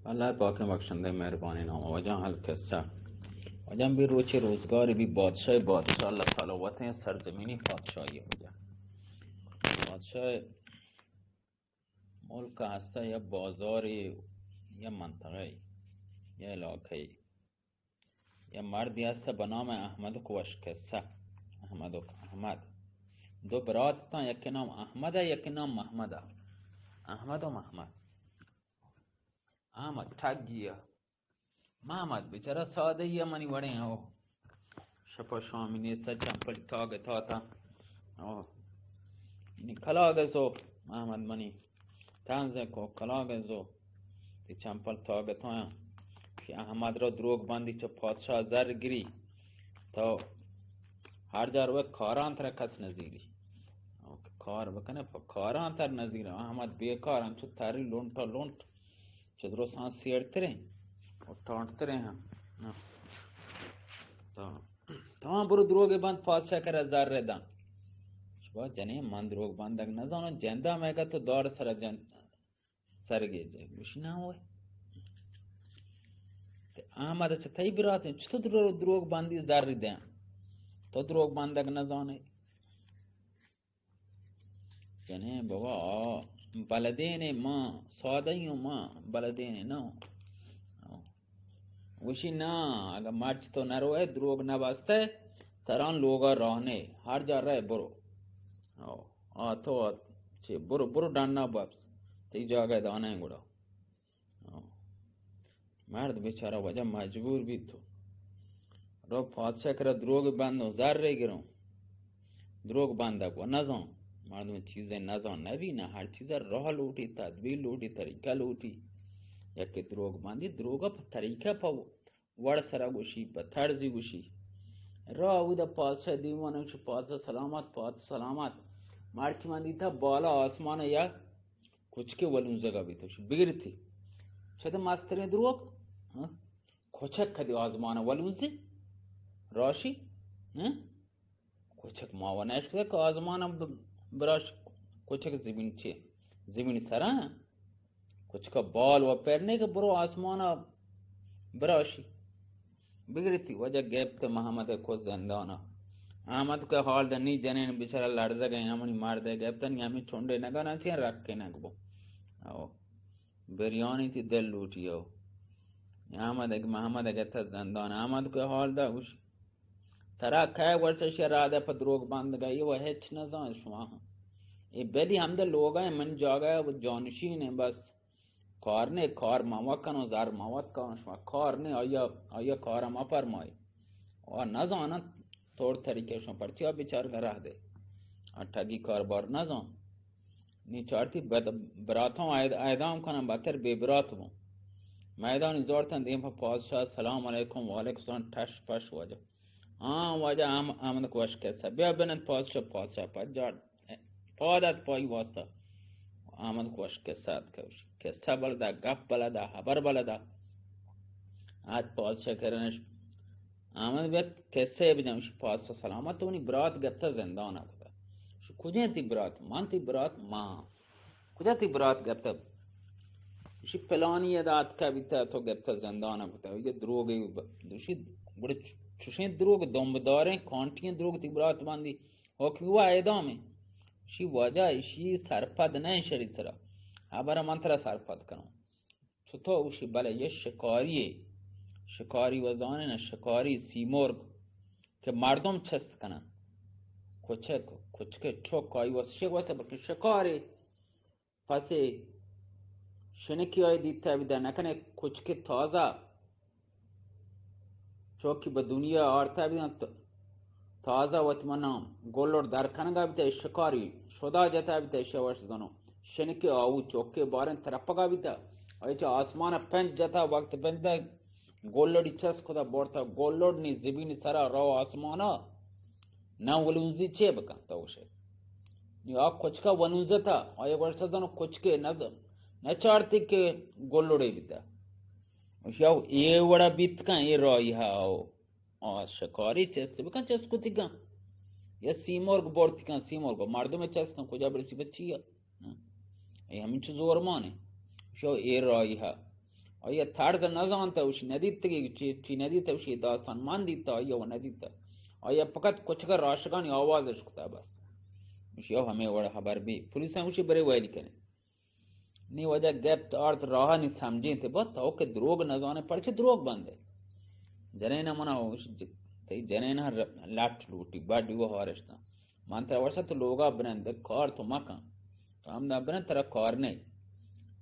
اللہ پاکیں بخشندہ مہربانیں نام۔ واجہ القصہ۔ واجہ بی روچے روزگار بی بادشاہ، بادشاہ اللہ تعالی وتیں سرزمینی پادشاہی۔ واجہ، بادشاہ ملک ہستہ یا بازاری، یا منطقہ، یا علاقہ، یا مردی ہستہ بہ نام احمد کوش قصہ۔ احمد و احمد دو برات تاں، یکی نام احمد ہے، یکی نام محمد ہے۔ احمد و محمد۔ احمد ٹگی ء، محمد بیچارہ سادہ ء منی وڑیں ہو۔ شپا شامی نیست، چمپل تاگ تاتا۔ او، نی کلاگ زو، محمد منی تنز کو کلاگ زو۔ تی چمپل تاگ تو۔ شی احمد رو دروگ بندی چہ پادشاہ زر گری۔ تو ہر جا روئے کاران تر کس نزیری۔ او، کار بکنے پہ کاران تر نزیر۔ احمد بیکار انچو تری لونٹا لونٹ۔ چہ درستاں سیرتریں و ٹانٹتریں ہم۔ تو، تو برو دروگ بند، پادشاہ کرا زر داں۔ شبا جنیں من دروگ بندگ نزاناں، جندا مئے گا تو دار سرا جن، سرگے جے۔ گوشی نہ ہوئے۔ تے احمد چہ تئی براتیں، چطور درو-، دروگ بندی زر دیں؟ تو دروگ بندگ نزانے؟ یعنی بابا، آ بلدین ما، سادہ ہوں ما، بلدین نہ۔ گوشی نا، اگہ مرچ تو نہ روئے، دروگ نہ بستے، تران لوگا راہ نے، ہر جا رہے برو۔ آ، آ تو آ، چے، برو، برو ڈنا بپس، تی جاگہ دانے گڑا۔ مرد بیچارہ واجہ مجبور بیت تو۔ رو پادشاہ کرا دروگ بند و زر گروں۔ دروگ بندگ و نزان۔ مردم چیزے نزان نبی، نہ ہر چیز راہ لوٹی، تدبیر لوٹی، طریقہ لوٹی۔ یکی دروگ بندی، دروگ پہ طریقہ پہ وڑ سرا گوشی، پہ طرزی گوشی۔ را اودا پادشاہ دیوان چو پادشاہ سلامت، پادشاہ سلامت۔ مرچی من دیتا بالا آسمان یا کچکے ولونزگا بیتش، بگرتی۔ چد مستریں دروگ؟ ہاں؟ کچک کدی آزمان ولونزی؟ راشی؟ ہاں؟ کچک ما و نشکتا کہ آزمان ب-، براش، کچک زمین چے؟ زمین سرا؟ کچکا بال و پر نے کہ برو آسمانا براشی۔ بگرتی واجہ گپت محمد کو زندانا۔ احمد کو حال دنی جنین بیچارہ لرزگ ہیں، ہمنی مرد گپتن، ہمیں چونڈے نگانا چین رکھے نگبو۔ او، بریانی تی دل لوٹی او۔ احمد اگ محمد اگتا زندان، احمد کو حال دا گوش۔ ترا کئے گوشت شی را دے پہ دروگ بندگ ء؟ اے و ہچ نہ زان شما۔ اے بلی ہمدے لوگ ء من جاگہ ء جانشین ء بس۔ کار نے، کار ما وت کنوں، زر ما وت کنوں، شما کار نے، آیا، آیا کار ما فرمائے۔ آ نہ زانن طور طریقہ شما پرچیا بیچار گرہ دے۔ آ ٹگی کاربار نہ زان۔ نی چارتی بد-، براتاں اعد-، اعدام کنن، بہتر بے برات بوں۔ میدانی زورتن دیم پہ پادشاہ، سلام علیکم، وعلیکم السلام، ٹش پش واجہ۔ آں واجہ احم-، احمد کوش قصہ۔ بیا بنند پادشاہ، پادشاہ پد جاڑ پاد ات پائی واسطہ۔ احمد کوش قصہ ات کوش۔ قصہ بلدا، گپ بلدا، خبر بلدا۔ ات پادشاہ کرنش۔ احمد بیا قصہ بجم شی پادشاہ سلامت، تو نی برات گپتا زندان کتا۔ شو کجیں تی برات؟ من تی برات ماں۔ کجا تی برات گپتہ؟ گوشی پلانی ادا اتکہ بیتہ، تو گپتہ زندان ء کتہ۔ یہ دروگ ء ب-، گوشی گڑا چ-، چشیں دروگ، دمبداریں کانٹیں دروگ تی برات باندی حکمی و اعدام ء۔ گوشی واجہ ایشی سرپد نہ شری سرا۔ ہبر من ترا سرپد کنوں۔ چتو؟ گوشی بلے یہ شکاری ء۔ شکاری و زانے نہ، شکاری سیمرگ کہ مردم چست کنن۔ کچک، کچک چک آئی واسطہ، شی واسطہ بلکہ شکاری۔ پسے شنکی آئی دیتہ بیدہ نکنے، کچک تازہ چوکی بہ دنیا آرتہ بیدہ، ت-، تازہ وت منا گلڑ در کنگا بیتہ، شکاری شدا جتہ بیتہ، شی وش زنو شنکی آوو چوکے بارن ترپگا بیتہ، آئی چہ آسمان پنج جتہ، وقت پنج گلڑی چست کتہ برتہ، گلڑ نی زمین سرا رو آسمانا، نہ ولونزی چے بکن تو گوشے؟ نی آ کچکا ولونزتا، آیا گوشتا زنو کچکے نہ ز-، نہ چارتی کہ گلڑے بیتا۔ گوشی او اے وڑا بیت کن، اے راہی ہا او۔ آ شکاری چست بکن، چست کتی کن۔ یا سیمرگ برتی کن، سیمرگ مردم چست کن، کجا برسی بچی یا؟ اے ہمینچو زور مانے۔ شو اے راہی ہا۔ آئی ءَ طرز نہ زانت، اوشی ندیتگی، چی، چی ندیت، اوشی داستان من دیت، آئی ءَ و ندیت۔ آئی ءَ فقط کچک ءَ راشگانی آواز اش کتا بس۔ اوشی او ہمے وڑ خبر بی۔ پولیس ہم اوشی برے ویلی کنے۔ نی وجہ گپت آرت راہ نی سمجھیں تے با تو کہ دروگ نہ زانے، پرچہ دروگ بندے؟ جنین منا اوش ج-، تئی جنین ر-، لٹ لوٹی، بڈی و ہارشتاں۔ من ترا وشا تو لوگا بنند، کار تو مکن۔ تو ہم نہ بنند، ترا کار نہیں۔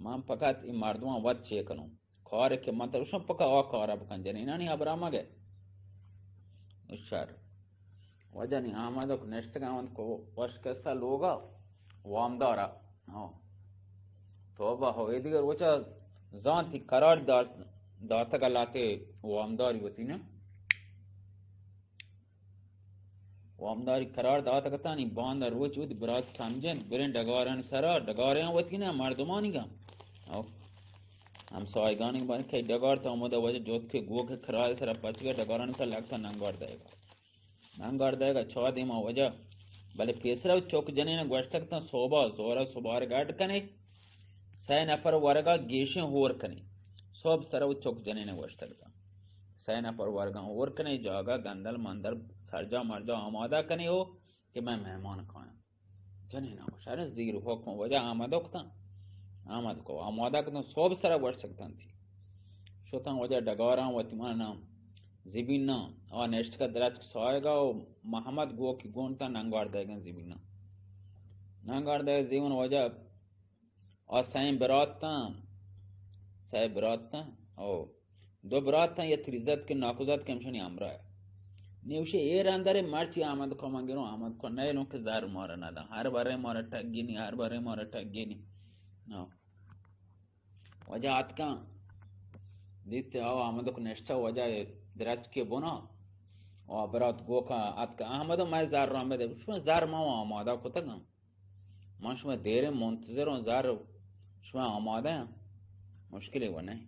من فقط این مردمان وت چے کنوں؟ کار کہ من ترا گوشاں پکا آ کارا بکن، جنینانی ہبرا مگے۔ شر۔ وجہ نی آمد کو نشتگ آمد کو وش کسا لوگا وامدارا۔ ہاں۔ توبہ ہو، اے دیگر وچا زانتی قرار دات، داتگ لاتے وامداری وتی نا۔ وامداری قرار داتگ اتانی باندا روچ وتی برات سمجھنت، بریں ڈگارانی سرا، ڈگاریاں وتی نہ مردمانی گا۔ او ہمسایگانی بان کئی ڈگار تا اومد وجہ جوت کے گو کے کرائے سرا پچ گئے، ڈگارانی سرا لگتا ننگار دائے گا۔ ننگار دائے گا چا دیما وجہ۔ بلے پیسرا چوک جنین گوشتگ تا صوبہ زورا سبار گاڈ کنے، سئے نفر ورگا گیشیں ہور کنے۔ صوب سرا چوک جنین گوشتگ تا۔ سئے نفر ورگاں ہور کنے، جاگہ گندل مندل سرجا مرجا آمادہ کنے ہو کہ میں مہمان کایاں۔ جنین ءَ گوشت، ارے زیر حکم وجہ آمادہ کتاں۔ آمد کو آمادہ کتاں، صوب سرا گوشت سکتاں تھی۔ شتاں وجہ ڈگاراں وتی مانا زبیناں، آ نشتکا درچک سایگا و محمد گو کی گون تا ننگار دائگاں زبیناں۔ ننگار دائگ زیون وجہ آ سئیں برات تاں، سئے برات تاں، او دو برات تاں، یا تریزت کے ناکوزت کے ہمشانی ہمراہ۔ نیوشے اے رندرے مرچی آمد کو من گروں، آمد کو نیلوں کہ زر مارا نداں۔ ہر برے مارا ٹگی نی، ہر برے مارا ٹگی نی۔ نا۔ وجہ آتکاں، دیتے آو آمد کو نشتہ وجہ درچ کے بنا۔ او برات گوکا آتکا، احمد، میں زر رام بدے۔ شما زر ما آمادہ کتگاں۔ من شما دیریں منتظر اوں، زر شما آمادہ ہیں، مشکلے و نہیں۔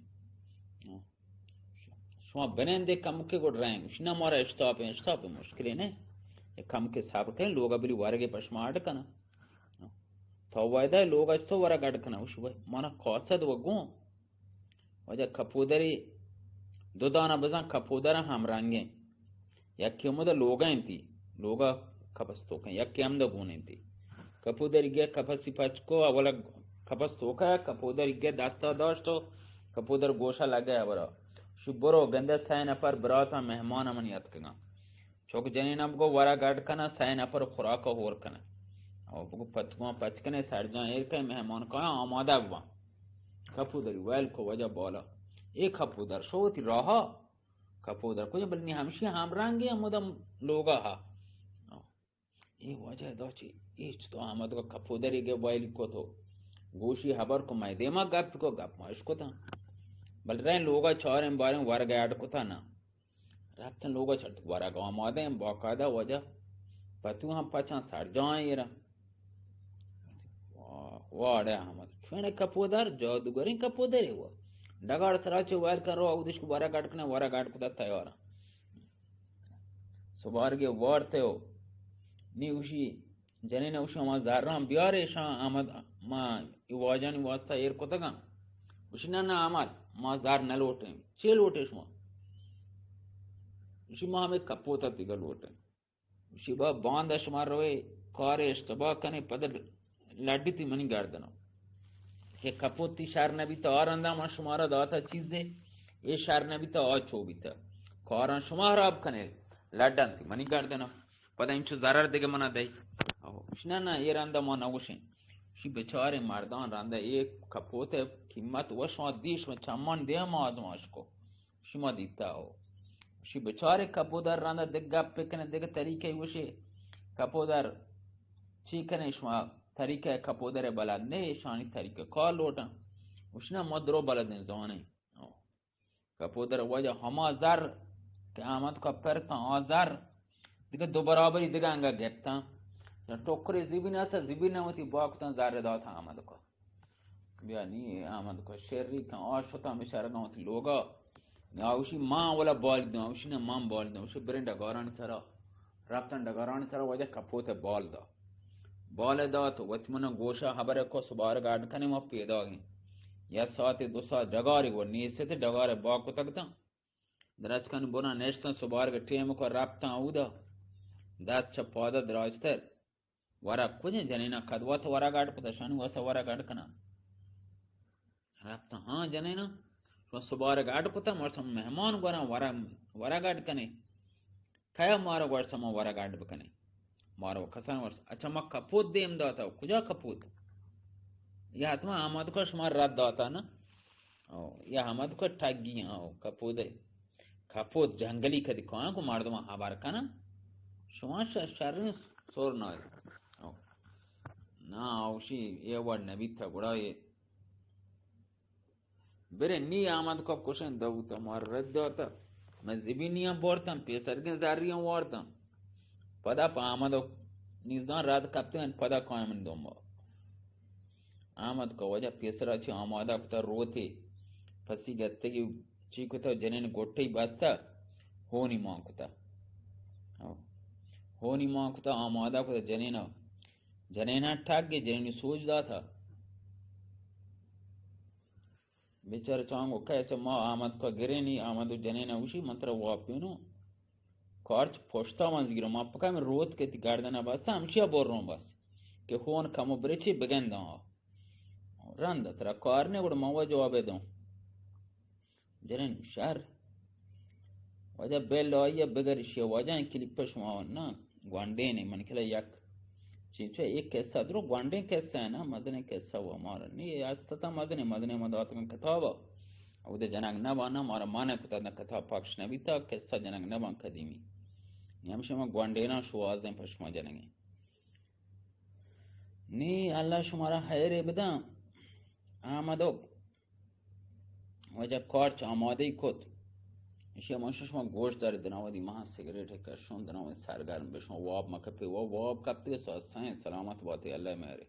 شما بنندے کمکے گڑ رہیں، گوشی نہ مارا اشتاپ ہیں، اشتاپ ہیں، مشکلے نہیں۔ یک کمکے صبر کریں، لوگا بلی ورگے پہ شما اڈ کناں۔ تو وعدہ لوگا چتو ورگ اڈ کناں، گوشی مانا قاصد و گوں۔ واجہ کپودری دو دانہ بزاں، کپودر ہم رنگیں۔ یکے ہمودا لوگا انتی، لوگا کپس توکیں، یکے ہمدا گون انتی۔ کپودری گئے کپسی پچ کو، اولا کپس توکا، کپودری گئے دستا داشت و کپودر گوشا لگا ہبرا۔ شو برو گندے سئے نفر براتاں مہماناں منی اتکگاں۔ چک جنین ہم بگو ورگ اڈ کناں، سئے نفر خوراک ہور کناں۔ او بگو پتگاں پچ کنے، سرجاں ایر کنے، مہمان کایاں آمادہ بباں۔ کپودری ویل کو واجہ بالا۔ اے کپودر شو وتی راہا۔ کپودر کجا بلنی ہمشی ہم رنگی ہمودا لوگا ہا۔ اے واجہ دا چی؟ اے چتو آمد کو کپودری گے ویل کو تو۔ گوشی ہبر کو مئے دیما گپ کو، گپ ما اشکتاں۔ بل رہیں لوگا چاریں باریں ورگ اڈ کتا نا۔ رپتن لوگا چٹ ورگ آمادہ ہیں، باقاعدہ واجہ پتو ہم پچاں سرجاں ایرا۔ وا-، واڑے احمد۔ چونے کپودر، جادوگریں کپودرے وا۔ ڈگار سرا چے ویل کن رو، اودش کو ورگ اڈ کنے، ورگ اڈ کتا تیارا۔ سبارگے وارتے ہو۔ نی گوشی، جنین ءَ گوشی، ہما زراں بیار، ایشاں احمد ما اے واجہانی واسطہ ایر کتگاں۔ گوشی، نہ، نہ احمد، ما زر نہ لوٹیں۔ چے لوٹے شما؟ گوشی، ما ہمے کپوت ءَ دگہ لوٹیں۔ گوشی، با، باندا شما روے، کارے اشتباہ کنے، پد لڈی تی منی گردن ءَ۔ کہ کپوت تی شر نہ بیت، آ رندا ما شمارا داتا چیزے، اے شر نہ بیت، آ چو بیت۔ کاراں شما حراب کنے، لڈن تی منی گردن ءَ۔ پدا انچو ضرر دگہ منا دئی۔ آہو۔ گوشت، نہ، نہ، اے رندا ما نہ گوشیں۔ شی بچارے مردان رندا اے کپوت ءِ قیمت و شما دی، شما چمان دے ما آزماش کو۔ شما دیتا ہو۔ شی بچارے کپودر رندا دگہ گپ کنے، دگہ طریقے گوشے۔ کپودر چی کنے، شما طریقہ کپودر بلد نے، شانی طریقہ کار لوٹاں۔ گوشت، نہ، ما درو بلدیں، زانیں۔ کپودر واجہ ہما زر کہ احمد کا پرتاں، آ زر دگہ دو برابری دگہ انگا گپتاں۔ ٹکرے زیبین است، زیبین وتی باکتاں، زر دات احمد کا۔ بیا نی احمد کا شری کن، آ شتاں بچارگاں وتی لوگا۔ نی آ گوشی، ما اولا بال دوں، آ گوشی، نہ، من بال دوں۔ گوشی، بریں ڈگارانی سرا۔ رپتن ڈگارانی سرا، واجہ کپوت بال دا۔ بال دات، وتی منا گوشا ہبر کو، سبارگ اڈ کنے، ما پیداگیں۔ یا ساعت دو ساعت ڈگاری گو نیست، ڈگار با کتگ تاں درچکانی بنا نشتاں، سبارگ ٹیم کو رپتاں اودا، دست چہ پادا دراجتر، ورگ کجیں جنینا کد وت ورگ اڈ کتا، شانی واسا ورگ اڈ کنا۔ رپتاں، ہاں جنینا، شما سبارگ اڈ کتا، ما شما مہمان گوراں ورگ، ورگ اڈ کنے۔ کیا مارا گوشت ما ورگ اڈ بکنیں؟ مارا کسان گوشت، اچھا ما کپوت دیم داتا، کجا کپوت؟ یا حتما آمد کو شما رد داتا نا؟ او، یا آمد کو ٹگی، او، کپوت ہے۔ کپوت جنگلی کدی کان کو مردم خبر کنن؟ شما ش-، شرین سور نہ۔ او۔ نا، اوشی، یہ وڑ نبی تھا، گڑا یہ برے نی آمد کو کشن دو تو مار رد داتا۔ من زبینیاں بورتم، پیسرگیں زریاں وارتم۔ پدا پہ آمد و نیزان رد کپتگن، پدا کائم دوم۔ آمد کو وجہ پیسرا چی آمادہ کتا روتے۔ پسی گتگی چی کتا جنین گٹی بستا۔ ہونی مان کتا۔ ہونی مان کتا آمادہ کتا جنینا۔ جنینا ٹگ جنینی سوج داتا۔ بیچارہ چانگو کئے چہ ما آمد کو گرینی، آمد و جنین اوشی من ترا واپینو۔ کارچ پشتا من زیرو، ما پکا من روت کہ تی گردن بستا، ہمچیا برون بس کہ ہون کمو برچی بگنداں۔ رند ترا کار نے گڑ ما وا جواب دوں۔ جنین شر۔ واجہ بل آئی بگر شی واجہ کلیپ شما نا۔ گوانڈین من کلا یک چینچو ایک قصہ درو گوانڈین قصہ ہے نا، مزنیں قصہ و مارا نی است تا مزنیں، مزنیں ما داتگن کتابا۔ او دے جنگ نہ بانا، مارا مانا کتا نہ کتاب پاکش نہ بیتا، قصہ جنگ نہ بان قدیمی۔ نی ہمشہ ما گوانڈینا شوازیں پشما جنگیں۔ نی اللہ شمارا خیرے بداں۔ آمدو۔ واجہ کارچ آمادہ کت۔ ایشی من شما گوش داری دنا ودی ماں سگریٹ کشون دنا ودی سرگرم بشون واب مکپی و واب کپتی سو سائیں سلامت باتی اللہ میرے۔